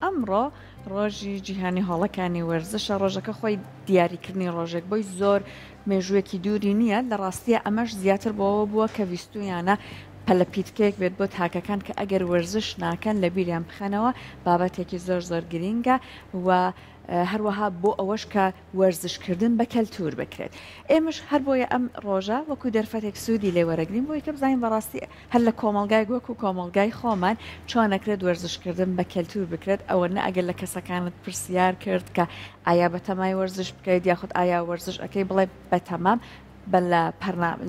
ئەمڕۆ ڕۆژی جیهانی هۆڵەکانی وەرزشە، ڕۆژەکە خۆی دیاریکردنی ڕۆژێک بۆی زۆر مێژوویەکی دووری نییە، لە ڕاستییا ئەمەش زیاتر بۆوە بووە کە ویستوویانە پەلەپیتکەیەک بێت بۆ تاکەکان کە ئەگەر وەرزش ناکەن لەبیریان بخەنەوە بابەتێکی زۆر زۆر گرینگە و هەروەها بۆ ئەوەش کە وەرزشکردن بە کەلتوور بکرێت. ئێمەش هەر بۆیە ئەم ڕۆژە وەکو دەرفەتێک سوودی لێ وەرەگرین بۆی کە بزانین بەڕاستی هەر لە کۆمەڵگایەک وەکو کۆمەڵگای خۆمان چۆن ئەکرێت وەرزشکردن بە کەلتوور بکرێت ئەوەنە ئەگەر لە کەسەکانت پرسیار کرد کە ئایا بەتەمای وەرزش بکەیت یاخود ئایا وەرزش ئەکەی بڵێ بەتەمام بە لە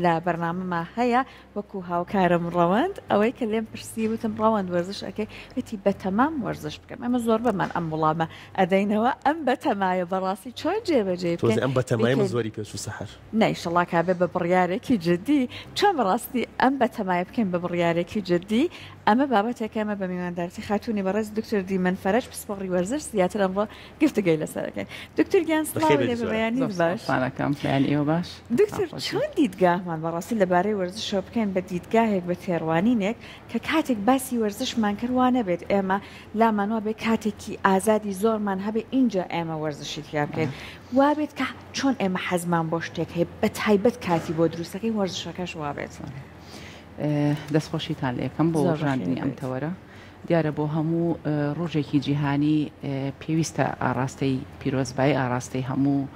لە بەرنامەما هەیە وەکو هاوکارم ڕەوەند ئەوەی کە لێم پرسی وتم ڕەوەند وەرزش ئەکەی وتی بەتەمام وەرزش بکەم ئەمە زۆربەمان ئەم وڵامە ئەدەینەوە ئەم بەتەمایە بەڕاستی چۆن جێبەجێی بکەین تۆزێ ئەم بەتەمایە من زۆری پێچوو سەحەر. نا ئیشەڵا کابێ بە بڕیارێکی جدی چۆن بەڕاستی ئەم بەتەمایە بکەین بە بڕیارێکی جدی ئەمە بابەتێکە ئێمە بە میواندارتی خاتوونی بەڕێز دکتۆر دیمەن فەرەج پسپۆڕی وەرزش زیاتر ئەمڕۆ گفتوگۆی لەسەر ئەکەین دکتۆر گیان سڵاو لێ بێ بەیانیت باش. زۆر سوپاس بەیانی ئێوە باش. دکتۆر چۆن دیدگاهمان بەڕاستی لەبارەی وەرزشەوە بکەین بە دیدگاهێک بە تێڕوانینێک کە کاتێک باسی وەرزشمان کرد وا نەبێت ئێمە لامان وابێ کاتێکی ئازادی زۆرمان هەبێ ئینجا ئێمە وەرزشی تیا بکەین وابێت کە چۆن ئێمە حەزمان بۆ شتێک هەیە بە تایبەت کاتی بۆ دروستەکەی وەرزشەکەش وابێت. دەستخۆشیتان لێکەم بۆ وروژاندنی ئەم تەوەرە. دیارە بۆ هەموو ڕۆژێکی جیهانی پێویستە ئاڕاستەی پیرۆزبایی ئاڕاستەی هەموو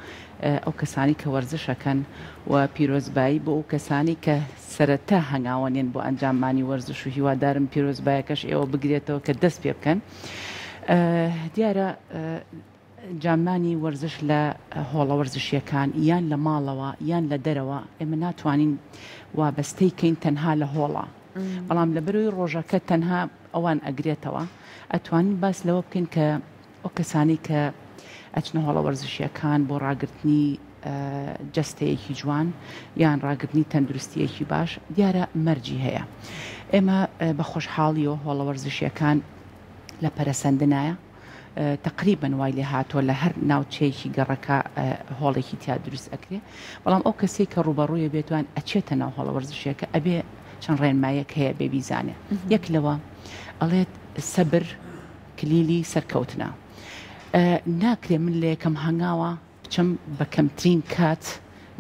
ئەو کەسانی کە وەرزشەکەن و پیرۆزبایی بۆ ئەو کەسانی کە سەرەتا هەنگاوەنێن بۆ ئەنجاممانی وەرزش و هیوادارم پیرۆزبایەکەش ئێوە بگرێتەوە کە دەست پێ بکەن دیارە ئەنجامدانی وەرزش لە هۆڵە وەرزشیەکان یان لە ماڵەوە یان لە دەرەوە ئێمە ناتوانین وابەستەی کەین تەنها لە هۆڵە بەڵام لەبەرەوەی ڕۆژەکە تەنها ئەوان ئەگرێتەوە ئەتوانین باس لەوە بکەین کە ئەو کەسانی کە ئەچنە هۆڵە وەرزشیەکان بۆ ڕاگرتنی جەستەیەکی جوان یان ڕاگرتنی تەندروستیەکی باش دیارە مەرجی هەیە ئێمە بە خۆشحاڵیەوە هۆڵە وەرزشیەکان لە پەرەسەندنایە تەقریبەن وای لێ هاتووە لە هەر ناوچەیەکی گەڕەکە هۆڵێکی تیا دروست ئەکرێ بەڵام ئەو کەسەی کە ڕووبەڕوویە بێتوان ئەچێتە ناو هۆڵە وەرزشیەکە ئەبێ چەند ڕێنمایەک هەیە بێ بیزانێ یەک لەوە ئەڵێت سەبر کلیلی سەرکەوتنە ناکرێ من لە یەکەم هەنگاوە بچم بە کەمترین کات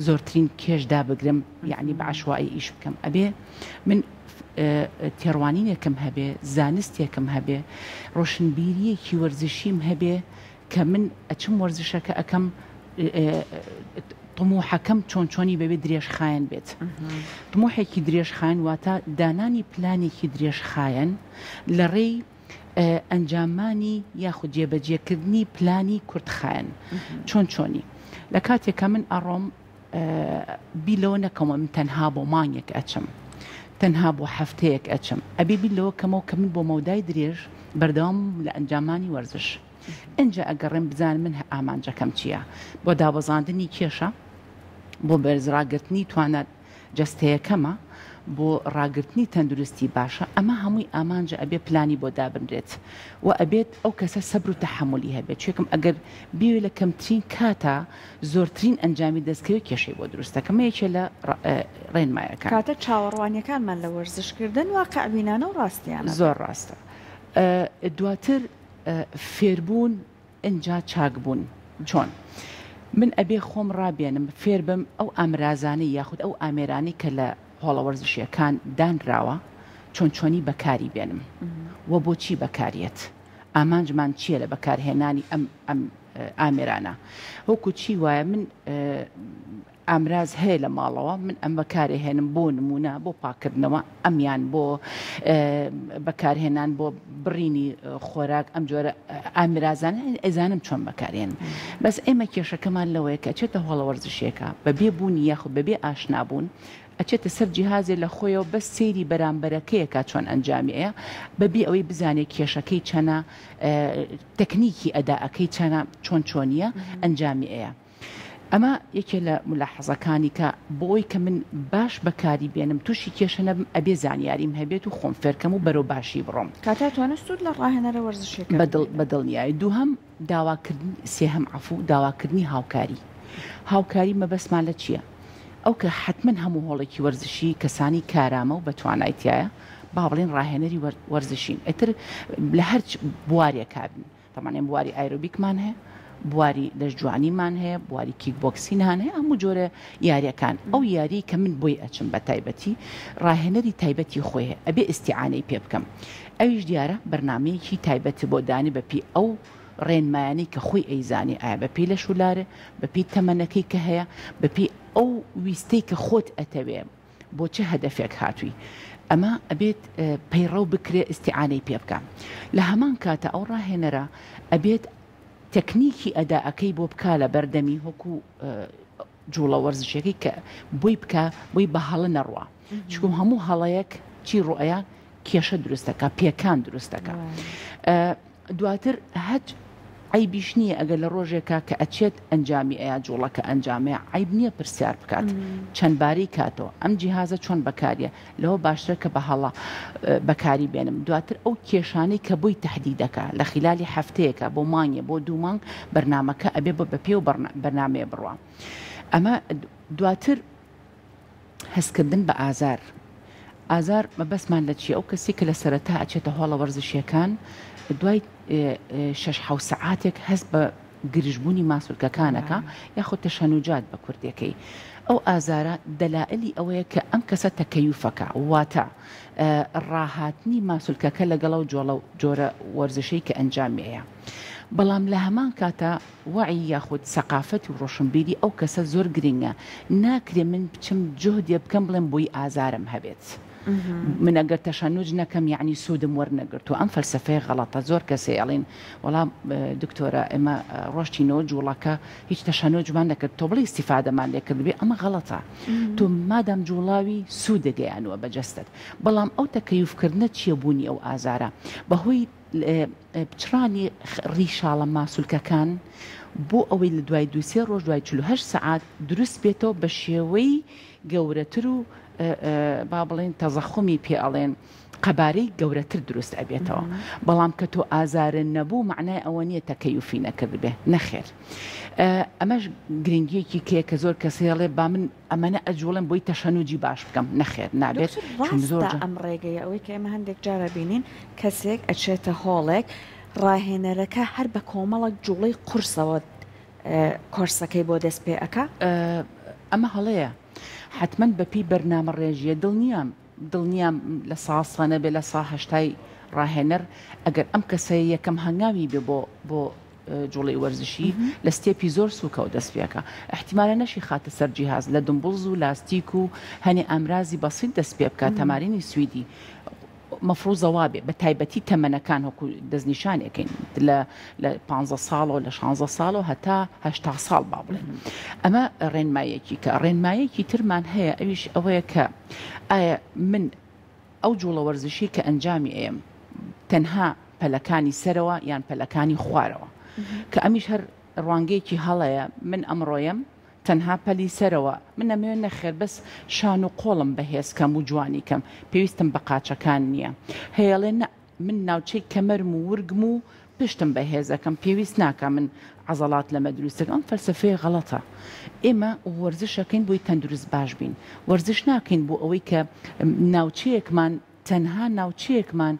زۆرترین کێش دابگرم یەعنی بە عەشوایی ئیش بکەم ئەبێ من تێڕوانینێکم هەبێ زانستێکم هەبێ ڕۆشنبیریەکی وەرزشیم هەبێ کە من ئەچم وەرزشەکە ئەکەم طموحەکەم چۆن چۆنی بەبێ درێژخایەن بێت طموحێکی درێژخایەن واتە دانانی پلانێکی درێژخایەن لە ڕێی ئەنجامانی یاخود جێبەجێکردنی پلانی کورتخایەن چۆن چۆنی لە کاتێکا من ئەڕۆم بیر لەوە نەکەمەوە من تەنها بۆ مانگێک ئەچم تەنها بۆ هەفتەیەک ئەچم ئەبێ بیر لەوە کەمەوە کە من بۆ مەودای درێژ بەردەوام لە ئەنجامانی وەرزش ئینجا ئەگەڕێم بزانم من ئامانجەکەم چییە بۆ دابەزاندنی کێشە بۆ بەرزڕاگرتنی توانا جەستەیەکەمە بۆ ڕاگرتنی تەندروستی باشە ئەمە هەمووی ئامانجە ئەبێ پلانی بۆ دابنرێت و ئەبێت ئەو کەسە سەبر و تەحەمولی هەبێت چێکم ئەگەر بیەوێت لە کەمترین کاتا زۆرترین ئەنجامی دەستکەوێت کێشەی بۆ دروست دەکەم یەکێ لە ڕێنمایەکان. کاتە چاوەڕوانیەکانمان لە وەرزش کردن واقعبینانە و ڕاستیانە بێت. زۆر ڕاستە دواتر فێربوون ئنجا چاک بوون چۆن؟ من ئەبێ خۆم ڕابێنم فێربم ئەو ئامرازانەی یاخود ئەو ئامێرانەی کە لە هۆڵە وەرزشیەکان دانراوە چۆن چۆنی بەکاری بێنم و بۆچی بەکاریەت ئامانجمان چییە لە بەکارهێنانی ئەم ئەم ئامێرانە وەکو چی وایە من ئامراز هەیە لە ماڵەوە من ئەم بەکارێهێنم بۆ نمونە بۆ پاکردنەوە ئەمیان بۆ بەکارهێنان بۆ بڕینی خۆراک ئەم جۆرە ئامرازانە ئەزانم چۆن بەکارێن بەس ئێمە کێشەکەمان لەوەیە کە ئەچێتە هۆڵە وەرزشیەکە بەبێ بوونی یاخود بەبێ ئاشنابوون ئەچێتە سەر جیهازێ لە خۆیەوە بەس سەیری بەرامبەرەکەیەکە چۆن ئەنجامی ئەیە بەبێ ئەوەی بزانێت کێشەکەی چەنە تەکنیکی ئەدائەکەی چەنە چۆن چۆنیە ئەنجامی ئەیە. ئەمە یەکێ لە مولاحەزەکانی کە بۆی کە من باش بەکاری بێنم توشی کێشە نەبم ئەبێ زانیاریم هەبێت و خۆم فێرکەم و بەرەو باشی بڕۆم. کاکە ئەتوانێت سوود لە ڕاهێنەرە وەرزشیەکە ببینێت. بە دڵنیایی. دووهەم داواکردن سێهەم عەفوو داواکردنی هاوکاری. هاوکاری مەبەستمان لە چیە؟ ئەو کە حەتمەن هەموو هۆڵێکی وەرزشی کەسانی کارامە و بەتوانای تیایە با بڵێین ڕاهێنەری وەرزشین ئیتر لە هەرچ بوارێکا بن. تەبعەن ئێمە بواری ئایرۆبیکمان هەیە، بواری لەشجوانیمان هەیە، بواری کیک بۆکسینمان هەیە، هەموو جۆرە یاریەکان. ئەو یاریەی کە من بۆی ئەچم بە تایبەتی ڕاهێنەری تایبەتی خۆی هەیە، ئەبێ ئیستیعانەی پێ بکەم. ئەویش دیارە بەرنامەیەکی تایبەت بۆ دانێ بە پێی ئەو ڕێنمایانەی کە خۆی ئەیزانێ، ئایا بە پێی لەش و لارێ، بە پێی تەمەنەکەی کە هەیە، بە پێی ئەو ویستەی کە خۆت ئەتەوێ. بۆ چ هەدەفێک هاتووی؟ ئەمە ئەبێت پەیڕەو بکرێ ئیستیعانەی پێ بکا. لە هەمان کاتا ئەو ڕاهێنەرە ئەبێت تەکنیکی ئەدائەکەی بۆ بکا لە بەر دەمی وەکو جوڵە وەرزشیەکەی کە بۆی بکا بۆی بە هەڵە نەڕوا. چونکە هەموو هەڵەیەک چی ڕوئەیا کێشە دروست دەکا، پێکان دروست دەکا. دواتر هەچ عەیبیش نییە ئەگەر لە ڕۆژێکا کە ئەچێت ئەنجامی ئەیا جوڵەکە ئەنجامەیە عەیب نییە پرسیار بکات چەند بارەی کاتەوە ئەم جیهازە چۆن بەکاریە لەوە باشترە کە بە هەڵە بەکاری بێنم دواتر ئەو کێشانەی کە بۆی تەحدیدەکا لە خیلالی هەفتەیەکا بۆ مانگێ بۆ دوو مانگ بەرنامەکە ئەبێ بە پێ و بەرنامەیە بڕوا ئەمە دواتر هەستکردن بە ئازار، ئازار مەبەستمان لە چیە؟ ئەو کەسەی کە لە سەرەتا ئەچێتە هۆڵە وەرزشیەکان دوای شەش حەوت سەعاتێک هەست بە گرژبوونی ماسولکەکان ئەکا یاخود تەشەنوجات بە کوردیەکەی ئەو ئازارە دەلائلی ئەوەیە کە ئەم کەسە تەکەیوفەکە واتە ڕاهاتنی ماسولکەکە لەگەڵ ئەو جۆڵە جۆرە وەرزشەی کە ئەنجامی ئەیا بەڵام لە هەمان کاتا وەعی یاخود سەقافەت و ڕۆشنبیری ئەو کەسە زۆر گرنگە، ناکرێ من بچم جوهدێ بکەم بڵێم بۆی ئازارم هەبێت من ئەگەر تەشەنوج نەکەم یەعنی سوودم وەرنەگرتووە ئەم فەلسەفەیە غەڵەتە زۆر کەس هەیە ئەڵێن وەڵا دکتۆرە ئێمە ڕۆشتینەوە جوڵەکە هیچ تەشەنوجمان نەکرد تۆ بڵێی ئیستیفادەمان لێ کردبێ ئەمە غەڵەتە تۆ مادام جوڵاوی سوودە گەیانووە بە جەستەت بەڵام ئەو تەکەیوف کردنە چییە بوونی ئەو ئازارە بەهۆی پچڕانی ڕیشاڵە ماسولکەکان بۆ ئەوەی لە دوای دوو سێ ڕۆژ دوای 48 سەعات دروست بێتەوە بە شێوەی گەورەتر و با بڵێن تەزەخومی پێ ئەڵێن قەبارەی گەورەتر دروست ئەبێتەوە بەڵام کە تۆ ئازارە نەبوو معنای ئەوە نییە تەکەیوفی نەکردبێ نەخێر ئەمەش گرنگیەکی کێ کە زۆر کەسێڵێ با من ئەمەنە ئەجوڵێم بۆی تەشەنوجی باش بکەم نەخێر نابێت دکتۆر چون زۆر ڕاستە جا. ئەم ڕێگەیە ئەوەی کە ئێمە هەندێک جار ئەبینین کەسێک ئەچێتە هۆڵێک ڕاهێنەرەکە هەر بە کۆمەڵک جوڵەی قورسەوە کۆرسەکەی بۆ دەست پێ ئەکا؟ ئەمە هەڵەیە حەتمەن بەپێی بەرنامە ڕێژیە دڵنیام دڵنیام لە سا سە نەبێ لە سا هەشتای ڕاهێنەر ئەگەر ئەم کەسە یەکەم هەنگاوی بێ بۆ بۆ جوڵەی وەرزشی لە ستێپی زۆر سوکەوە دەست پێکا ئیحتیمالە نەشی خاتە سەر جیهاز لە دمبڵز و لاستیک و هەنێ ئامرازی بەسیت دەست پێ بکا تەمارینی سویدی مەفروزە وابێ بە تایبەتی تەمەنەکان وەکو دەستنیشانێکین لە لە 15 ساڵەوە لە 16 ساڵەوە هەتا هەشتا ساڵ با بڵێن ئەمە ڕێنمایەکی کە ڕێنمایەکی ترمان هەیە ئەویش ئەوەیە کە ئایا من ئەو جوڵە وەرزشی کە ئەنجامی ئەیەم تەنها پەلەکانی سەرەوە یان پەلەکانی خوارەوە کە ئەمیش هەر ڕوانگەیەکی هەڵەیە من ئەمڕۆیەم تەنها پەلی سەرەوە من ئەمەوێ نەخێر بەس شان و قۆڵم بەهێز کەم و جوانی کەم پێویستم بە قاچەکان نییە هەیەڵێ نە من ناوچەی کەمەرم و ورگم و پشتم بەهێزەکەم پێویست ناکا من عەزەڵات لەمە دروست دەکەم ئەم فەلسەفەیە غەڵەتە ئێمە وەرزشەکەین بۆی تەندروست باش بین وەرزش ناکەین بۆ ئەوەی کە ناوچەیەکمان تەنها ناوچەیەکمان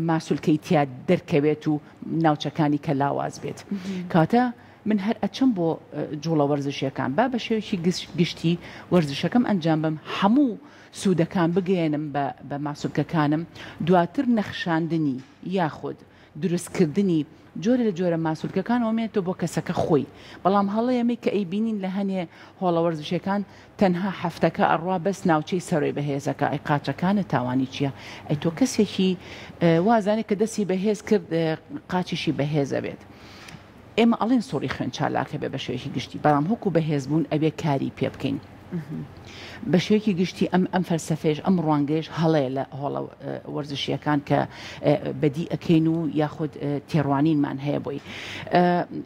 ماسولکەی تیا دەرکەوێت و ناوچەکانی کە لاواز بێت کاتە من هەر ئەچم بۆ جوڵە وەرزشیەکان با بە شێوەیەکی گشتی وەرزشەکەم ئەنجام بەم هەموو سوودەکان بگەیەنم بە ماسولکەکانم دواتر نەخشاندنی یاخود دروستکردنی جۆرێ لە جۆرە ماسولکەکان ئەوە مێنێتەوە بۆ کەسەکە خۆی بەڵام هەڵەیە ئەمەی کە ئەیبینین لە هەنێ هۆڵە وەرزشیەکان تەنها هەفتەکە ئەڕوا بەس ناوچەی سەرۆی بەهێزەکە ئەی قاچەکانت تاوانی چیە ئەی تۆ کەسێکی وازانێ کە دەستی بەهێز کرد قاچیشی بەهێز ئەبێت ئێمە ئەڵێن سوڕی خوێن چالاکە بێ بە شێوەیەکی گشتی بەڵام هۆکو بەهێز بوون ئەبێ کاری پێ بکەین بە شێوەیەکی گشتی ئەم ئەم فەلسەفەیش ئەم ڕوانگەیش هەڵەیە لە هۆڵە وەرزشیەکان کە بەدی ئەکەین و یاخود تێڕوانینمان هەیە بۆی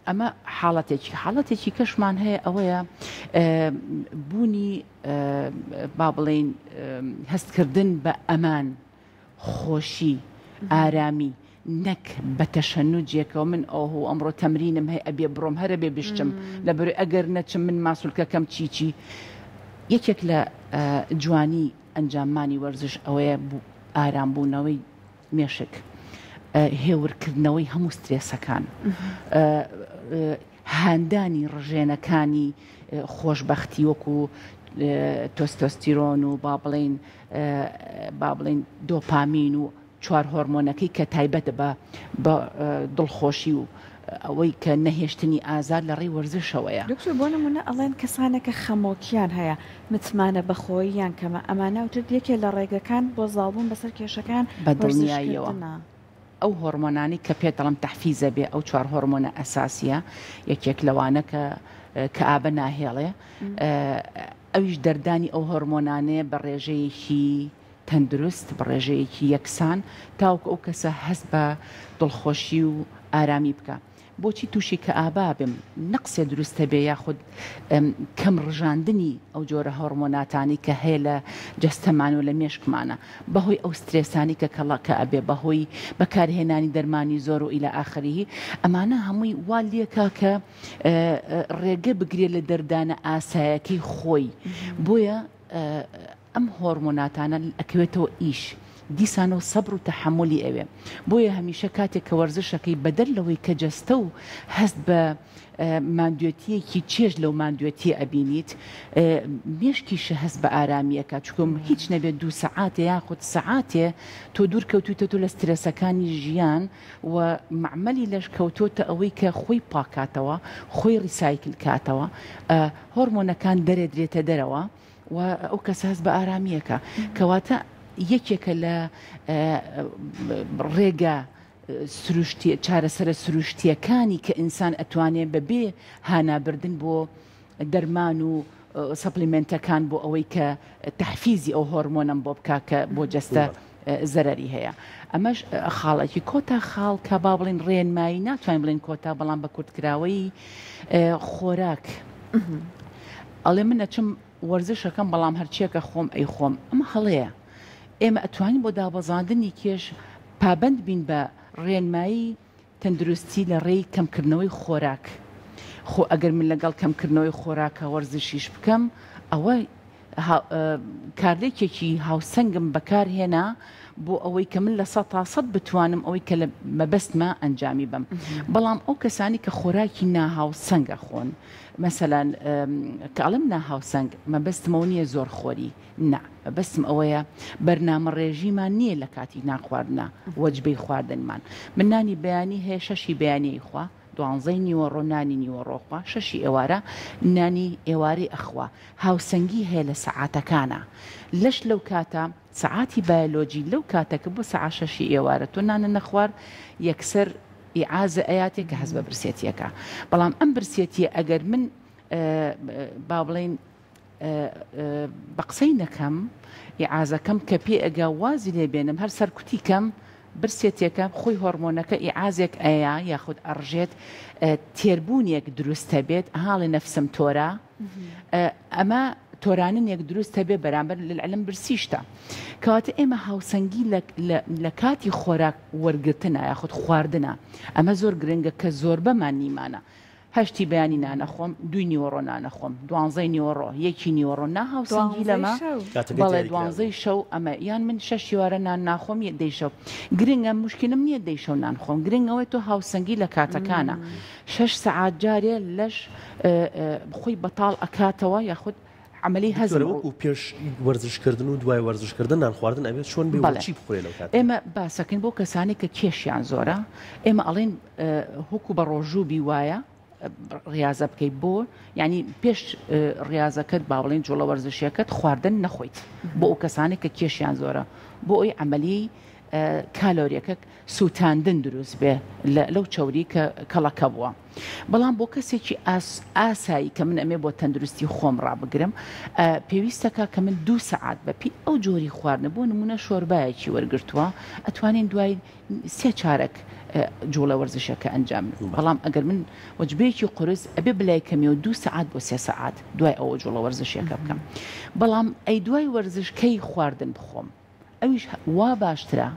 ئەمە حاڵەتێکی حاڵەتێکی کەشمان هەیە ئەوەیە بوونی با بڵین هەستکردن بە ئەمان خۆشی، ئارامی، نەک بە تەشەنوجێکەوە من ئۆه ئەمڕۆ تەمرینم هەیە ئەبێ بڕۆم هەر ئەبێ بشچم لەبەرئ ئەگەر نەچم من ماسولکەکەم چی چی یەکێک لە جوانی ئەنجاممانی وەرزش ئەوەیە ئارام بوونەوەی مێشک. هێورکردنەوەی هەموو سترێسەکان، هاندانی ڕژێنەکانی خۆشبەختی وەکو تۆستۆستیرۆن و با بڵێین با بڵێین دۆپامین و چوار هۆرمۆنەکەی کە تایبەتە بە بە دڵخۆشی و ئەوەی کە نەهێشتنی ئازار لە ڕێی وەرزشەوەیە. دکتۆر بۆ نمونە ئەڵێن کەسانێک کە خەمۆکیان هەیە متمانە بەخۆییان کەمە ئەمانە وتت یەکێ لە ڕێگەکان بۆ زاڵبوون بەسەر کێشەکان بە دڵنیاییەوە وەرزشکردنە. ئەو هۆرمۆنانەی کە پێت دەڵێم تەحفیزە بێ ئەو چوار هۆرمۆنە ئەساسیە یەکێک لەوانە کە کەئابە ناهێڵێ ئەویش دەردانی ئەو هۆرمۆنانەیە بە ڕێژەیەکی تەندروست بە ڕێژەیەکی یەکسان تاوەکو ئەو کەسە هەست بە دڵخۆشی و ئارامی بکا. بۆچی تووشی کەئابا بم؟ نەقسێ دروست هەبێ یاخود کەم ڕژاندنی ئەو جۆرە هۆڕمۆناتانەی کە هەیە لە جەستەمان و لە مێشکمانە بەهۆی ئەو سترێسانی کە کەڵەکە ئەبێ بەهۆی بەکارهێنانی دەرمانی زۆر و الی آخره ئەمانە هەمووی وا لێکا کە ڕێگە بگرێ لە دەردانە ئاسایەکەی خۆی بۆیە ئەم هۆرمۆناتانە ئەکەوێتەوە ئیش دیسانەوە سەبر و تەحەمولی ئەوێ بۆیە هەمیشە کاتێک کە وەرزشەکەی بەدەر لەوەی کە جەستە و هەست بە ماندوێتیەکی چێژ لەو ماندوێتیە ئەبینیت مێشکیشە هەست بە ئارامیەکە چکم هیچ نەبێت دوو سەعاتێ یاخود سەعاتێ تۆ دوور کەوتویتە تۆ لە سترەسەکانی ژیان و مەعمەلی لەش کەوتۆتە ئەوەی کە خۆی پاکاتەوە خۆی ڕیسایکل کاتەوە هۆرمۆنەکان دەرێدرێتە دەرەوە و ئەو کەسە هەست بە ئارامییەکە. کەواتە یەکێکە لە ڕێگا سروشتی چارەسەرە سروشتییەکانی کە ئینسان ئەتوانێ بەبێ هانابردن بۆ دەرمان و سەپلیمێنتەکان بۆ ئەوەی کە تەحفیزی ئەو هۆرمۆنەم بۆ بکا کە بۆ جەستە زەرەری هەیە. ئەمەش خاڵێکی کۆتا خاڵ کە با بڵێین ڕێنمایی ناتوانین بڵێین کۆتا بەڵام بە کورتکراوەیی خۆراک ئەڵێ من ئەچم وەرزشەکەم بەڵام هەرچیەکە خۆم ئەی خۆم ئەمە هەڵەیە ئێمە ئەتوانین بۆ دابەزاندنی کێش پابند بین بە ڕێنمایی تەندروستی لە ڕێی کەمکردنەوەی خۆراک خۆ ئەگەر من لەگەڵ کەمکردنەوەی خۆراکە وەرزشیش بکەم ئەوە کارلێکێکی هاوسەنگم بەکار هێنا بۆ ئەوەی کە من 100% بتوانم ئەوەی کە لە مەبەستمە ئەنجامی بەم بەڵام ئەو کەسانی کە خۆراکی ناهاوسەنگە خۆن مەسەلەن کە ئەڵێم ناهاوسەنگ مەبەستمەوە نییە زۆر خۆری نا مەبەستم ئەوەیە بەرنامە ڕێژیمان نییە لە کاتی نانخواردنا وەجبەی خواردنمان من نانی بەیانی هەیە شەشی بەیانی ئەیخوا دوانزەی نیوەڕۆ نانی نیوەڕۆ خوا شەشی ئێوارە نانی ئێوارەی ئەخوا هاوسەنگی هەیە لە سەعاتەکانا لەش لەو کاتە سەعاتی بایەلۆجی لەو کاتە کە بۆ سەعات شەشی ئێوارە تۆ نانە نەخوارد یەکسەر ئیعازە ئەیاتێ کە هەست بە برسێتیەکە بەڵام ئەم برسێتیە ئەگەر من با بڵێین بە قسەی نەکەم ئیعازەکەم کە پێ ئەگا وازی لێ بێنم هەر سەرکوتی کەم برسێتێکە خۆی هۆرمۆنەکە ئیعازێک ئەیا یاخود ئەڕژێت تێربوونێک دروستە بێت هاڵێ نەفسم تۆرا ئەمە تۆراننێک دروست هەبێ بەرامبەر لەعلم برسیشتە کەواتە ئێمە هاوسەنگی لە کاتی خۆراک وەرگرتنە یاخود خواردنە ئەمە زۆر گرنگە کە زۆربەمان نیمانە هەشتی بەیانی نان ئەخۆم، دووی نیوەڕۆ نان ئەخۆم، دوانزەی نیوەڕۆ، یەکی نیوەڕۆ، نا هاوسەنگی لەمە، بەڵێ دوانزەی شەو ئەمە، یان من شەشی وارە نان ناخۆم یە دەی شەو، گرنگە موشکیلم نییە دەی شەو نان خۆم، گرنگ ئەوەیە تۆ هاوسەنگی لە کاتەکانە، شەش سەعات جارێ لەش خۆی بەتاڵ ئەکاتەوە یاخود عەمەلی هەزم دکتۆرە وەکو پێش وەرزش کردن و دوای وەرزش کردن نان خواردن ئەبێت چۆن بێ و چی بخورێ لەو کاتە؟ ئێمە باسەکەین بۆ کەسانی کە کێشیان زۆرە ئێمە ئەڵێن هوکو بە ڕۆژوو بی وایە ڕاضە بکەیت بۆ ینی پێش ڕاضەکەت با بڵێن جوڵە وەرزشیەکەت خواردن نەخۆیت بۆ ئەو کەسانی کە کێشیان زۆرە بۆ ئەوی عملی کالۆریەکە سووتاندن دروست بێ لەو چەوری کە کەڵەکە بووە بەڵام بۆ کەسێکی ئاسایی کە من ئەمێ بۆ تەندروستی خۆم ڕابگرم پێویستەکە کە من دوو سەعات بە پێی ئەو جۆری خواردنە بۆ نمونە شۆربایەکی وەرگرتووە ئەتوانین دوای سێ چارەک جوڵە وەرزشەکە ئەنجام بەڵام ئەگەر من وەجبەیەکی قورس ئەبێ بلای کەمیەوە دوو سەعات بۆ سێ سەعات دوای ئەوە جوڵە وەرزشیەکە بکەم بەڵام ئەی دوای وەرزش کەی خواردن بخۆم ئەویش وا باشترە.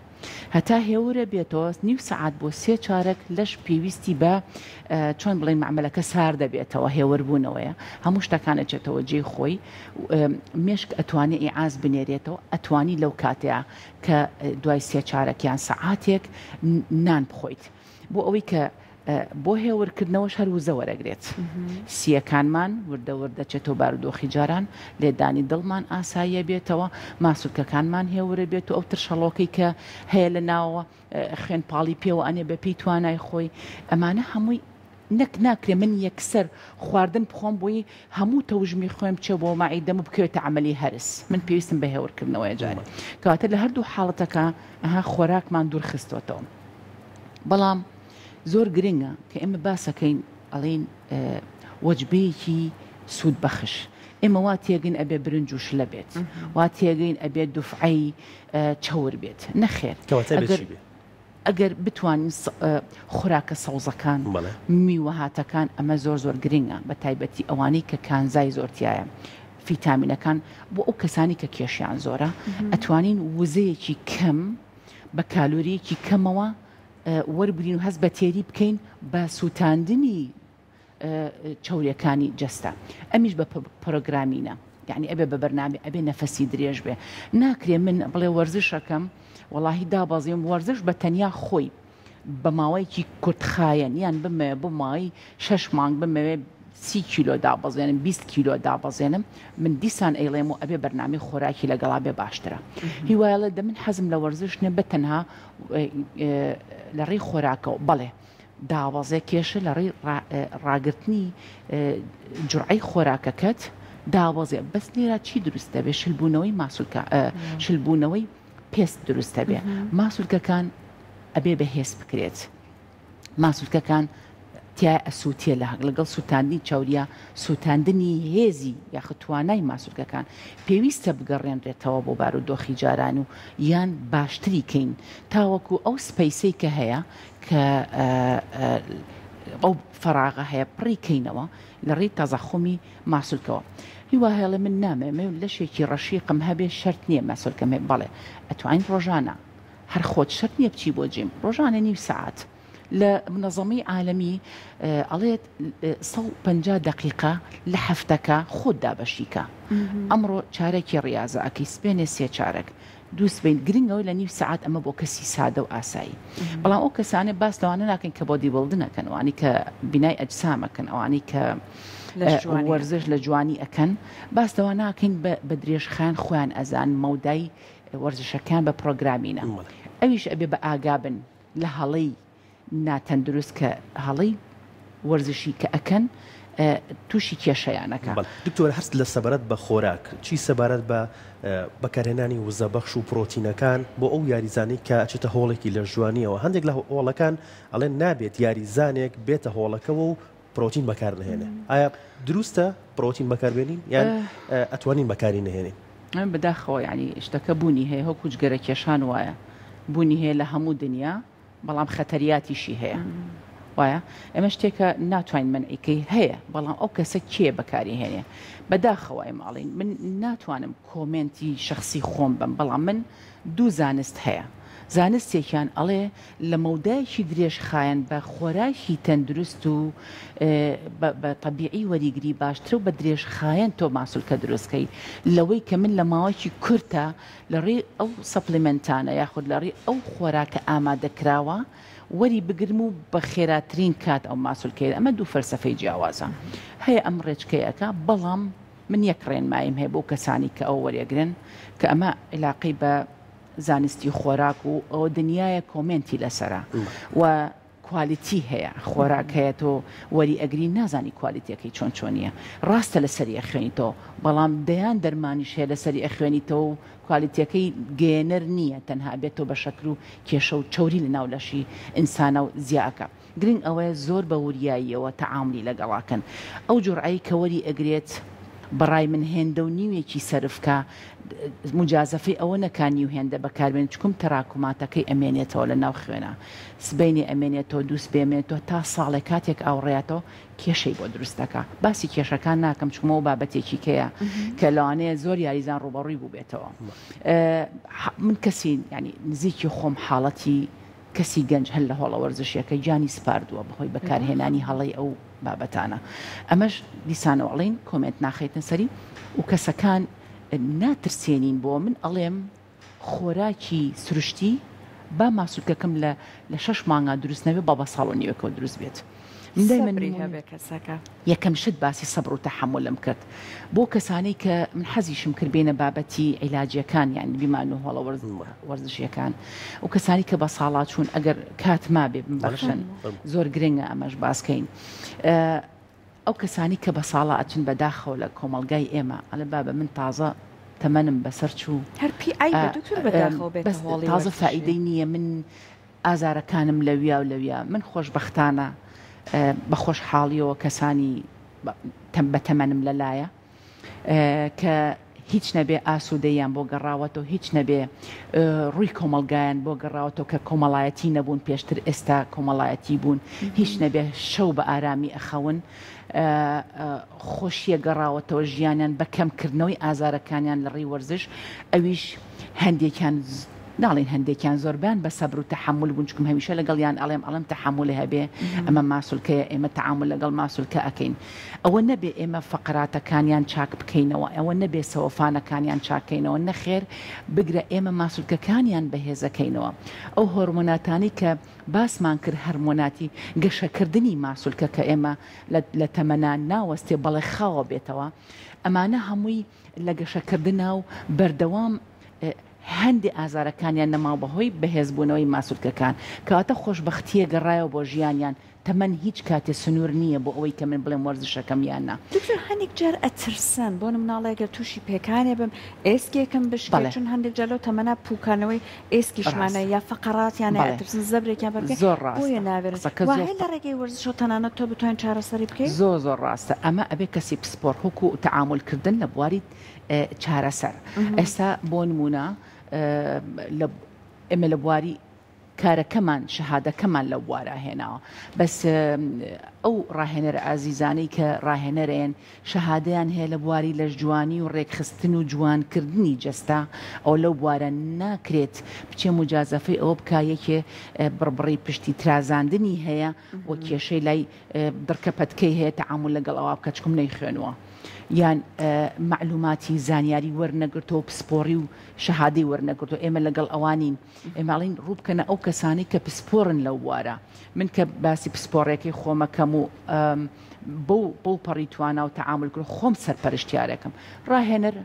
هەتا هێورە بێتەوە نیو سەعات بۆ سێ چارەک لەش پێویستی بە چۆن بڵێین مەعمەلەکە سارد دەبێتەوە هێوربوونەوەیە هەموو شتەکان ئەچێتەوە جێی خۆی مێشک ئەتوانێ ئیعاز بنێرێتەوە ئەتوانی لەو کاتەیە کە دوای سێ چارەک یان سەعاتێک نان بخۆیت بۆ ئەوەی کە بۆ هێورکردنەوەش هەر وزە وەرەگرێت. سییەکانمان وردە ورد دەچێتەوە بارودۆخی جاران، لێدانی دڵمان ئاساییە بێتەوە، ماسولکەکانمان هێورە بێت و ئەو ترشەڵۆکەی کە هەیە لە ناوەوە خوێن پاڵی پێوە ئەنێ بە پێی توانای خۆی، ئەمانە هەمووی نەک ناکرێ من یەکسەر خواردن بخۆم بۆی هەموو تەوژمی خوێن بچێ بۆ مەعیدەم و بکەوێتە عەمەلی هەرس، من پێویستم بە هێورکردنەوەیە جارێ. کەواتە لە هەردوو حاڵەتەکە ئەها خۆراکمان دوور خستۆتەوە. بەڵام زۆر گرنگە کە ئێمە باسەکەین ئەڵێین وەجبەیەکی سوود بەخش ئێمە وا تێگەین ئەبێ برنج و شلە بێت وا تێگەین ئەبێ دوفعەی چەور بێت نەخێر ئەگەر بتوانین خۆراکە سەوزەکان میوەهاتەکان ئەمە زۆر زۆر گرنگە بە تایبەتی ئەوانەی کە کانزای زۆر تایە فیتامینەکان بۆ ئەو کەسانی کە کێشیان زۆرە ئەتوانین وزەیەکی کەم بە کالۆرییەکی کەمەوە وەربگرین و هەست بە تێری بکەین بە سووتاندنی چەوریەکانی جەستە ئەمیش بە پرۆگرامینە یعنی ئەبێ بە بەرنامە ئەبێ نەفەسی درێژ بێ ناکرێ من بڵێ وەرزشەکەم وەڵاهی دابەزیم وەرزش بە تەنیا خۆی بە ماوەیەکی کورتخایەن یان بمەوێ بۆ ماوەی شەش مانگ بمەوێ سی کیلۆ دابەزێنم 20 کیلۆ دابەزێنم من دیسان ئەیڵێم و ئەبێ بەرنامەی خۆراکی لەگەڵا بێ باشترە هیوایڵێ دە من حەزم لە وەرزش نیە بە تەنها لە ڕێی خۆراکەوە بەڵێ دابەزێ کێشە لە ڕێی ڕاگرتنی جوڕعەی خۆراکەکەت دابەزێ بەس لێرە چی دروست دەبێ شلبوونەوەی ماسولکە شلبوونەوەی پێست دروست دەبێ ماسولکەکان ئەبێ بەهێز بکرێت ماسولکەکان تیا ئەسووتێ لە لەگەڵ سووتاندنی چەوریە سووتاندنی هێزی یاخود توانای ماسولکەکان پێویستە بگەڕێنرێتەوە بۆ بارودۆخی جاران و یان باشتری کەین تاوەکو ئەو سپەیسەی کە هەیە کە ئەو فەراغە هەیە پڕی کەینەوە لە ڕێی تەزەخومی ماسولکەوە. هیوا هێڵێ من نامەوێ لەشێکی ڕەشیقم هەبێ شەرت نییە ماسولکەم هەبێ بەڵێ ئەتوانیت ڕۆژانە هەر خۆت شەرت نییە بچی بۆ جیم ڕۆژانە نیو سەعات لە منەزەمەی عالەمی ئەڵێت 150 دەقیقە لە هەفتەکە خۆت دابەشی کە ئەمڕۆ چارەکی ڕیازە ئەکەی سپێنێ سێ چارەک دوو سبەین گرنگ ئەوەی لە نیو سەعات ئەمە بۆ کەسی سادە و ئاسایی بەڵام ئەو کەسانە باس لەوانە ناکەین کە بۆدی بڵدن ئەکەن ئەوانەی کە بینای ئەجسام ئەکەن ئەوانەی کە وەرزش لە جوانی ئەکەن باس لەوە ناکەین بە درێژخایەن خۆیان ئەزان مەودای وەرزشەکان بە پرۆگرامینە ئەویش ئەبێ بە ئاگابن لە هەڵەی ناتەندروست کە هەڵەی وەرزشی کە ئەکەن توشی کێشەیان ئەکا. بەڵێ دکتۆر هەر لە سەبارەت بە خۆراک چی سەبارەت بە بەکارهێنانی وزەبەخش و پرۆتینەکان بۆ ئەو یاریزانەی کە ئەچێتە هۆڵێکی لەشجوانیەوە هەندێک لە هۆڵەکان ئەڵێن نابێت یاریزانێک بێتە هۆڵەکەوە و پرۆتین بەکار نەهێنێ ئایا دروستە پرۆتین بەکاربێنین یان ئەتوانین بەکاری نەهێنین؟ بەداخەوە یانی شتەکە بوونی هەیە وەکو جگەرە کێشان وایە بوونی هەیە لە هەموو دنیا بەڵام خەتەریاتیشی هەیە وایە ئەمە شتێکە ناتوانین مەنعیکەی هەیە بەڵام ئەو کەسە کێ بەکاری هێنێ بەداخەوە ئێمە ئەڵێین من ناتوانم کۆمێنتی شخصی خۆم بم بەڵام من دوو زانست هەیە زانستێکیان ئەڵێ لە مەودایەکی درێژخایەن بە خۆراکی تەندروست و بە تەبیعی وەریگری باشترە و بە درێژخایەن تۆ ماسولکە دروستکەی لەوەی کە من لە ماوەیەکی کورتە لە ڕێی ئەو سەپلیمێنتانە یاخود لە ڕێی ئەو خۆراکە ئامادەکراوە وەری بگرم و بە خێراترین کات ئەو ماسولکەیە ئەمە دوو فەلسەفەی جیاوازە هەیە ئەم ڕێچکەیە ئەکا بەڵام من یەک ڕێنماییم هەیە بۆ کەسانی کە ئەوە وەرێگرن کە ئەمە عیلاقەی بە زانستی خۆراک و ئەوە دنیایە کۆمێنتی لەسەرە و کوالیتی هەیە خۆراک هەیە تۆ وەری ئەگری نازانی کوالیتیەکەی چۆن چۆنیە ڕاستە لەسەری ئەخوێنیتەوە بەڵام دەیان دەرمانیش هەیە لەسەری ئەخوێنیتەوە و کوالیتیەکەی گەیەنەر نییە تەنها ئەبێت تۆ بە شەکر و کێشە و چەوری لەناو لەشی ئینسانە و زیا ئەکا گرنگ ئەوەیە زۆر بە وریاییەوە تەعامولی لەگەڵا کەن ئەو جوڕعەی کە وەری ئەگرێت. بەڕای من هێندە و نیوێکی سەرف کا موجازەفەی ئەوە نەکا نیو هێندە بەکاربێنێ چکم تەراکوماتەکەی ئەمێنێتەوە لە ناو خوێنا سبەینێ ئەمێنێتەوە دووسبێ ئەمێنێتەوە تا ساڵێ کاتێک ئاوڕیاتەوە کێشەی بۆ دروست دەکا باسی کێشەکان ناکەم چکم ئەوە بابەتێکی کەیە کە لەوانەیە زۆر یاریزان ڕووبەڕووی بووبێتەوە من کەسی ینی نزیکی خۆم حاڵەتی کەسی گەنج هەر لە هۆڵە وەرزشیەکە گیانی سپاردووە بەهۆی بەکارهێنانی هەڵەی ئەو بابەتانە ئەمەش دیسانەوە ئەڵێین کۆمێنت ناخەیتە سەری و کەسەکان ناترسێنین بۆ من ئەڵێم خۆراکی سروشتی با ماسولکەکەم لە لە شەش مانگا دروست نەبێ با بە ساڵ و نیوێکەوە دروست بێت. من دایمەن سەبری هەبێ کەسەکە. یەکەم شت باسی سەبر و تەحەمولم کرد بۆ کەسانەی کە من حەزیشم کرد بێنە بابەتی عیلاجیەکان یان بیمان و هۆڵە وەرزشیەکان و کەسانی کە بە ساڵاچوون ئەگەر کات مابێ بمبەخشن زۆر گرنگە ئەمەش باسکەین ئەو کەسانی کە بە ساڵا ئەچن بەداخەوە لە کۆمەڵگای ئێمە ئەڵێ بابە من تازە تەمەنم بەسەر چوو هەر پی عەیبە دکتۆر بەداخەوە بێتە هۆڵی تازە فائیدەی نییە من ئازارەکانم لەویا و لەویا. من خۆشبەختانە بە خۆشحاڵیەوە کەسانی بە تەمەنم لەلایە کە هیچ نەبێ ئاسوودەییان بۆ گەڕاوەتەوە، هیچ نەبێ ڕووی کۆمەڵگایان بۆ گەڕاوەتەوە کە کۆمەڵایەتی نەبوون پێشتر ئێستا کۆمەڵایەتی بوون، هیچ نەبێ شەو بە ئارامی ئەخەون، خۆشیە گەڕاوەتەوە ژیانیان بە کەمکردنەوەی ئازارەکانیان لە ڕێی وەرزش، ئەویش هەندێکیان ناڵێین هەندێکیان زۆربەیان بە سەبر و تەحەمول بوون چونکم هەمیشە لەگەڵیان ئەڵێم ئەڵێم تەحەمول هەبێ ئەمە ماسولکەیە ئێمە تەعامول لەگەڵ ماسولکە ئەکەین ئەوە نەبێ ئێمە فەقەراتەکانیان چاک بکەینەوە ئەوە نەبێ سەوەفانەکانیان چاکەینەوە نەخێر بگرە ئێمە ماسولکەکانیان بەهێزەکەینەوە ئەو هۆرمۆناتانەی کە باسمان کرد هەرمۆناتی گەشەکردنی ماسولکە کە ئێمە لە تەمەنا ناوەستێ بەڵێ خاوە بێتەوە ئەمانە هەمووی لە گەشەکردنا و بەردەوام هەندێ ئازارەکانیان نەماوە بەهۆی بەهێزبوونەوەی ماسولکەکان کەواتە خۆشبەختییە گەڕایەوە بۆ ژیانیان تەمەن هیچ کاتێ سنوور نییە بۆ ئەوەی کە من بڵێم وەرزشەکەم یان نا. دکتۆر هەنێک جار ئەترسن بۆ نموناڵێ گەر توشی پێکانێ بم ئێسکێکم بشکێ بەڵێ. چون هەندێک جار لەو تەمەنە پوکانەوەی ئێسکیشمانە ڕاستە. یا فەقەراتیانە بەڵێ. ئەترسن زەبرێکیان بەر بکەوێ زۆر بۆیە ڕاستە ناوێرن قسەکە وا زۆر هەیە لە ڕێگەی وەرزشەوە تەنانەت تۆ بتوانی چارەسەری بکەی؟ زۆر زۆر ڕاستە ئەمە ئەبێ کەسی پسپۆڕ وەکو تەعامول کردن لە بواری چارەسەر ئێستا بۆ نمونە لە ئێمە لە بواری کارەکەمان شەهادەکەمان لەو بوارە هێناوە بەس ئەو ڕاهێنەرە ئازیزانەی کە ڕاهێنەرێن شەهادەیان هەیە لە بواری لەشجوانی و ڕێکخستن و جوانکردنی جەستە ئەوە لەو بوارە ناکرێت بچێ موجازەفەی ئەوە بکا یەکێ بڕبڕەی پشتی ترازاندنی هەیە و کێشەی لای دڕکە پەتکەی هەیە تەعامول لەگەڵ ئەوە بکە چکم نەیخوێنووە یان مەعلوماتی زانیاری وەرنەگرتەوە پسپۆڕی و شەهادەی وەرنەگرتووە ئێمە لەگەڵ ئەوانین ئێمە ئەڵێین ڕوو بکەنە ئەو کەسانەی کە پسپۆڕن لەو بوارە من کە باسی پسپۆڕیەکەی خۆمەکەم و بەو بەو پەڕی توانا و تەعامول کرد خۆم سەرپەرشتیارێکم ڕاهێنەر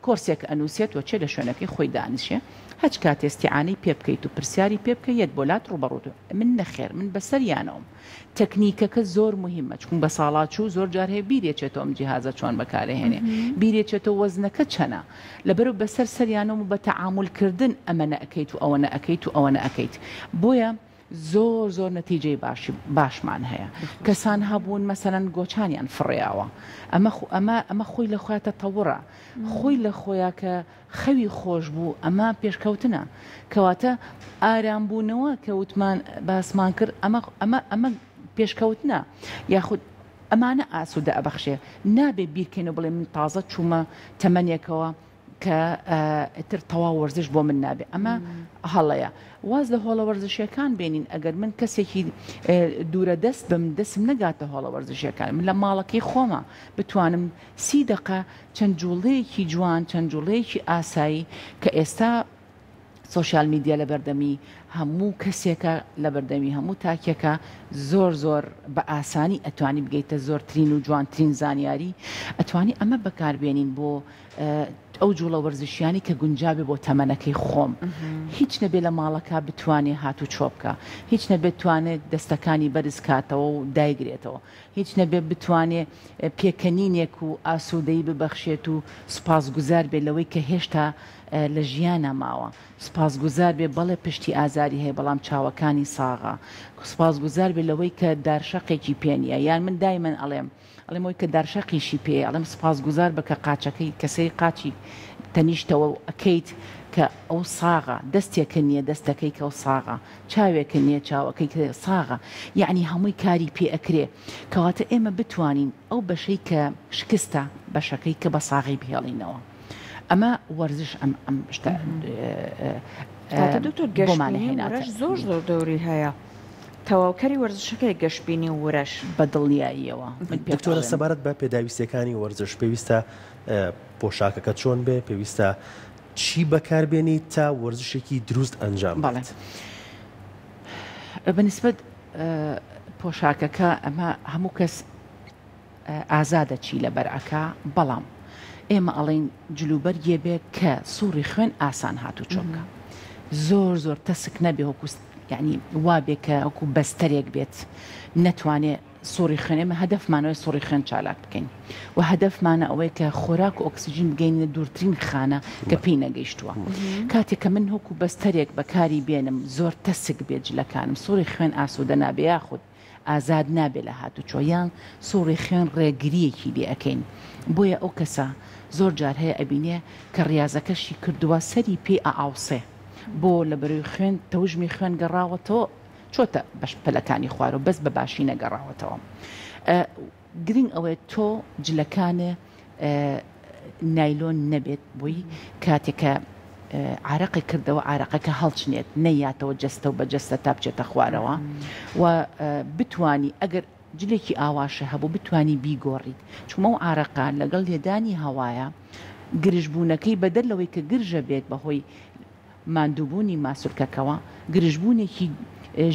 کۆرسێک ئەنووسێت و چێ لە شوێنەکەی خۆی دانیشێ هەچ کاتێ استیعانەی پێ بکەیت و پرسیاری پێ بکەی یەت بۆ لات ڕووبەڕوو من نەخێر من بەسەریانەوەم تەکنیکەکە زۆر موهیمە چکون بەساڵاچوو زۆر جار هەیە بیرێچێتەوە ئەم جیهازە چۆن بەکارەهێنێ بیرێچێتەوە وەزنەکە چەنە لەبەرو بەسەر سەریانەوە و بە تەعامول کردن ئەمە نەئەکەیت و ئەوە نەئەکەیت و ئەوە نەئەکەیت بۆیە زۆر زۆر نەتیجەی باشی باشمان هەیە کەسان هەبوون مەسەلەن گۆچانیان فڕیاوە ئەمە ئەمە ئەمە خۆی لە خۆیان تەتەوڕە خۆی لە خۆیان کە خەوی خۆش بوو ئەمە پێشکەوتنە کەواتە ئارام بوونەوە کە وتمان باسمان کرد ئەمە ئەمە ئەمە پێشکەوتنە یاخود ئەمانە ئاسوودە ئەبەخشێ نابێ بیرکەینەوە بڵێ من تازە چوومە تەمەنێکەوە کە ئیتر تەواو وەرزش بۆ من نابێ ئەمە هەڵەیە واز لە هۆڵە وەرزشیەکان بێنین ئەگەر من کەسێکی دوورە دەست بم دەسم نەگاتە هۆڵە وەرزشیەکان من لە ماڵەکەی خۆمە بتوانم سی دەقە چەند جوڵەیەکی جوان، چەند جوڵەیەکی ئاسایی کە ئێستا سۆشیال میدیا لەبەردەمی هەموو کەسێکە، لەبەردەمی هەموو تاکێکە، زۆر زۆر بە ئاسانی ئەتوانی بگەیتە زۆرترین و جوانترین زانیاری، ئەتوانی ئەمە بەکاربێنین بۆ. ئەو جوڵە وەرزشیانی کە گونجاوێ بۆ تەمەنەکەی خۆم هیچ نەبێ لە ماڵەکە بتوانێ هاتوچۆ بکا هیچ نەبێ توانێ دەستەکانی بەرز کاتەوە و دایگرێتەوە هیچ نەبێ بتوانێ پێکەنینێک و ئاسوودەیی ببەخشێت و سوپاسگوزار بێ لەوەی کە هێشتا لە ژیانا ماوە سوپاسگوزار بێ بەڵێ پشتی ئازاری هەیە بەڵام چاوەکانی ساغە سوپاسگوزار بێ لەوەی کە دارشەقێکی پێ نییە یان من دایمەن ئەڵێم ئەڵێم ئەوەی کە دارشەقیشی پێیە ئەڵێم سوپاسگوزار بە کە قاچەکەی کە سەیری قاچی تەنیشتەوە و ئەکەیت کە ئەو ساغە دەستێکە نییە دەستەکەی کە ئەو ساغە چاوێکە نییە چاوەکەی کە ساغە یەعنی هەمووی کاری پێ ئەکرێ کەواتە ئێمە بتوانین ئەو بەشەی کە شکستە بەشەکەی کە بە ساغی بهێڵینەوە ئەمە وەرزش ئەم ئەم شتە کاتە دکتۆر بۆمانە گەشبینی و هێناتە ورەش زۆر زۆر دەوری هەیە تەواوکەری وەرزشەکەیە گەشبینی و ورەش. بە دڵنیاییەوە من پێت دکتۆرە ئەڵێم. سەبارەت بە پێداویستیەکانی وەرزش پێویستە پۆشاکەکە چۆن بێ پێویستە چی بەکار بێنی تا وەرزشێکی دروست ئەنجام بەڵێ بدەیت؟ بە نیسبەت پۆشاکەکە ئەمە هەموو کەس ئازادە چی لەبەر ئەکا بەڵام ئێمە ئەڵێین جلوبەرگێ بێ کە سوڕی خوێن ئاسان هاتوچۆ بکا زۆر زۆر تەسک نەبێ وەکو یعنی وا بێ کە وەکو بەستەرێک بێت نەتوانێ سوڕی خوێن ئێمە هەدەفمانەوەی سوڕی خوێن چالاک بکەین و هەدەفمانە ئەوەی کە خۆراک و ئۆکسجین بگەینە دوورترین خانە کە پێی نەگەیشتووە کاتێک کە من وەکو بەستەرێک بەکاری بێنم زۆر تەسک بێت جلەکانم سوڕی خوێن ئاسوودە نابێ یاخود ئازاد نابێ لە هاتوچۆ یان سوڕی خوێن ڕێگریەکی لێ ئەکەین بۆیە ئەو کەسە زۆر جار هەیە ئەبینێ کە ڕیازەکەشی کردووە سەری پێی ئەئاوسێ بۆ لەبەرەوەی خوێن تەوژمی خوێن گەڕاوەتەوە چۆتە بەش پەلەکانی خوارەوە بەس بە باشی نەگەڕاوەتەوە گرنگ ئەوەیە تۆ جلەکانێ نایلۆن نەبێت بۆی کاتێک کە عارەقی کردەوە عارەقەکە هەڵچنێت نەیاتەوە جەستە و بە جەستە تا بچێتە خوارەوە و بتانی ئەگەر جلێکی ئاواشە هەبوو بتانی بیگۆڕیت چونکە ئەو عارەقە لەگەڵ لێدانی هەوایە گرژبوونەکەی بەدەر لەوەی کە گرژە بێت بەهۆی ماندووبوونی ماسولکەکەوە گرژبوونێکی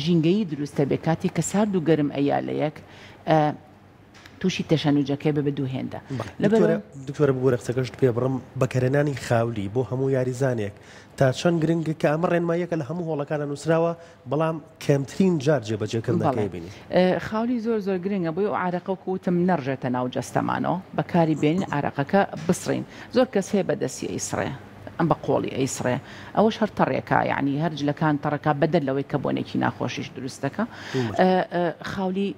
ژینگەیی دروست دەبێت کاتێک کە سارد و گەرم ئەیا لە یەک تووشی تەشەنوجەکەی ببێت دوو هێندە لەبەرئەوە. دکتۆرە ببورە قسەکەشت پێ بڕم، بەکارهێنانی خاولی بۆ هەموو یاریزانێک تا چەند گرنگە کە ئەمە ڕێنماییەکە لە هەموو هۆڵەکانا نووسراوە بەڵام کەمترین جار جێبەجێکردنەکەی بینین. بەڵێ خاولی زۆر زۆر گرنگە بۆی ئەو عارەقە وەکو وتم نەڕژێتە ناو جەستەمانەوە بەکاری بێنین عارەقەکە بسڕین زۆر کەس هەیە بە دەستی ئەیسڕێ ئەم بە قۆڵی ئەیسڕێ ئەوەش هەر تەڕێکا یەعنی هەر جلەکان تەڕەکا بەدەر لەوەی کە بۆنێکی ناخۆشیش دروست دەکا خاولی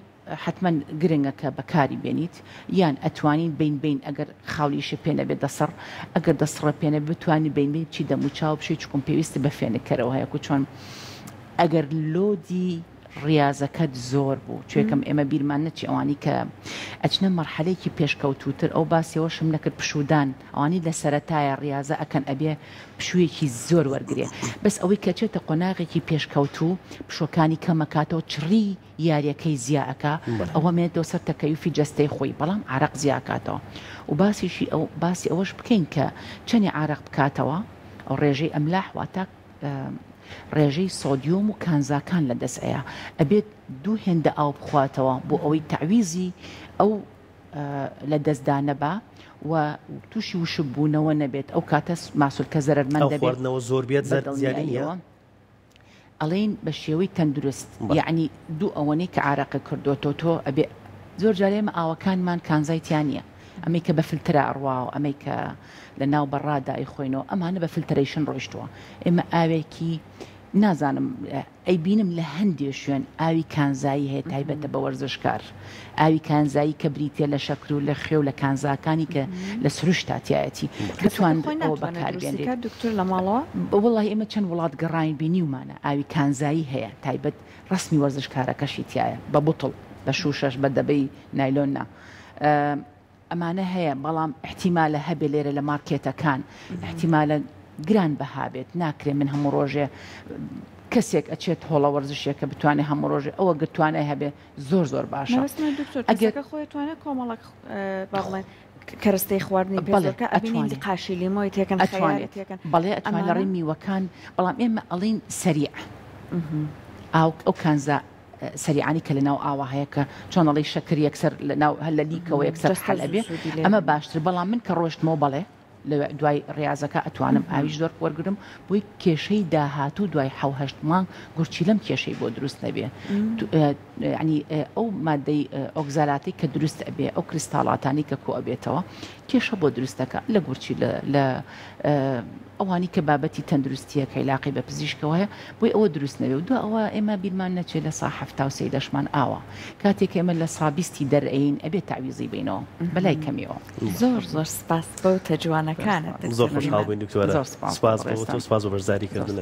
حەتمەن گرنگە کە بەکاری بێنیت یان ئەتوانین بەین بەین ئەگەر خاولیشت پێ نەبێت دەسڕ ئەگەر دەسڕە پێ نەبێت بتوانی بەین بەین بچی دەموچاو بشۆی چکم پێویستت بە فێنککەرەوە هەیە کو چۆن ئەگەر لۆدی ڕیازەکەت زۆر بوو چێکم ئێمە بیرمان نەچی ئەوانی کە ئەچنە مەرحەلەیەکی پێشکەوتووتر ئەو باسیەوەشم نەکرد پشوودان ئەوانی لە سەرەتایە ڕیازە ئەکەن ئەبێ پشوویەکی زۆر وەرگرێ بەس ئەوەی کە چێتە قۆناغێکی پێشکەوتوو پشوەکانی کەمەکاتەوە چڕی یاریەکەی زیا ئەکا ئەوە مێنێتەوە سەر تەکەیوفی جەستەی خۆی بەڵام عارەق زیا ئەکاتەوە و باسیشی ئەو باسی ئەوەش بکەین کە چەنی عارەق بکاتەوە ئەو ڕێژەی ئەملاح واتە ڕێژەی سۆدیۆم و کانزاکان لە دەست ئەیا ئەبێت دوو هێندە ئاو بخواتەوە بۆ ئەوەی تەعویزی ئەو لە دەستدا نەبا و تووشی وشک بوونەوە نەبێت ئەو کاتە ماسولکە زەرەرمەند ئەو دەبێت خواردنەوە زۆر بێت بە زەر زیانی نییە؟ دڵنیاییەوە. ئەڵێین بە شێوەی تەندروست یەعنی دوو ئەوەنەی کە عارەقە کردۆتەوە تۆ ئەبێ زۆر جار ئێمە ئاوەکانمان کانزای تیا نییە ئەمەی کە بە فلترا ئەڕوا و ئەمەی کە لە ناو بەڕادا ئەیخۆینەوە ئەمانە بە filtration ڕۆیشتووە ئێمە ئاوێکی نازانم ئەیبینم لە هەندێ شوێن ئاوی کانزایی هەیە تایبەتە بە وەرزشکار ئاوی کانزایی کە بریتیە لە شەکر و لە خوێ و لە کانزاکانی کە لە سروشتا تیایەتی کەسەکە بتوانرێت خۆی ئەوە ناتوانێت بەکار دروستی بێنرێت. کات دکتۆر لە ماڵەوە؟ وەڵاهی ئێمە چەند وڵات گەڕاین بینیومانە ئاوی کانزایی هەیە تایبەت ڕەسمی وەرزشکارەکەشی تیایە بە بوتڵ بە شوشەش بە دەبەی نایلۆن نا ئەمانە هەیە بەڵام ئیحتیمالە هەبێ لێرە لە مارکێتەکان ئیحتیمالە گران بەها بێت ناکرێ من هەموو ڕۆژێ کەسێک ئەچێت هۆڵە وەرزشێکە بتوانێ هەموو ڕۆژێ ئەوە گەر توانای هەبێ زۆر زۆر باشە مەبەستمە دکتۆر ئەگەر کەسەکە خۆی توانێت کۆمەڵک با بڵێن کەرەستەی خواردنی پێ بەڵێ زۆرکە ئەبینین ئەتوانێ قاشی لیمۆی تێکەن خەیاری ئەتوانێت تێکەن بەڵێ ئەتوانێت لە ئەمانە ڕێی میوەکان بەڵام ئێمە ئەڵێین سەریع ئاو ئەو کانزا سەریعانی کە لەناو ئاوا هەیە کە چۆن ئەڵێی شەکر یەکسەر لەناو هەر لە لیکەوە یەکسەر جەستە حەل زوو ئەبێ سوودی لێ ئەمە بینێ. باشتر بەڵام من کە ڕۆشتمەوە بەڵێ. لە دوای ڕیازەکە ئەتوانم ئاویش زۆر وەرگرم بۆی کێشەی داهاتوو دوای حەو هەشت مانگ گورچیلەم کێشەی بۆ دروست نەبێ یعنی ئەو مادەی ئۆگزالاتەی کە دروست ئەبێ ئەو کریستاڵاتانی کە کۆ ئەبێتەوە کێشە بۆ دروست دەکا لە گورچیلە لە ئەوانی کە بابەتی تەندروستییە کە عیلاقەی بە پزیشکەوە هەیە بۆی ئەوە دروست نەبێ و دوا ئەوە ئێمە بیرمان نەچێ لە سا 73 لەشمان ئاوە کاتێک ئێمە لە سا بیستی دەرئەین ئەبێ تەعویزی بینەوە بەلای کەمیەوە. زۆر زۆر سپاس بۆ وتە جوانەکانت زۆر خۆشحاڵ بووین دکتۆرە زۆر سپاس سپاس بۆ تۆ سپاس بۆ بەشداری کردنت.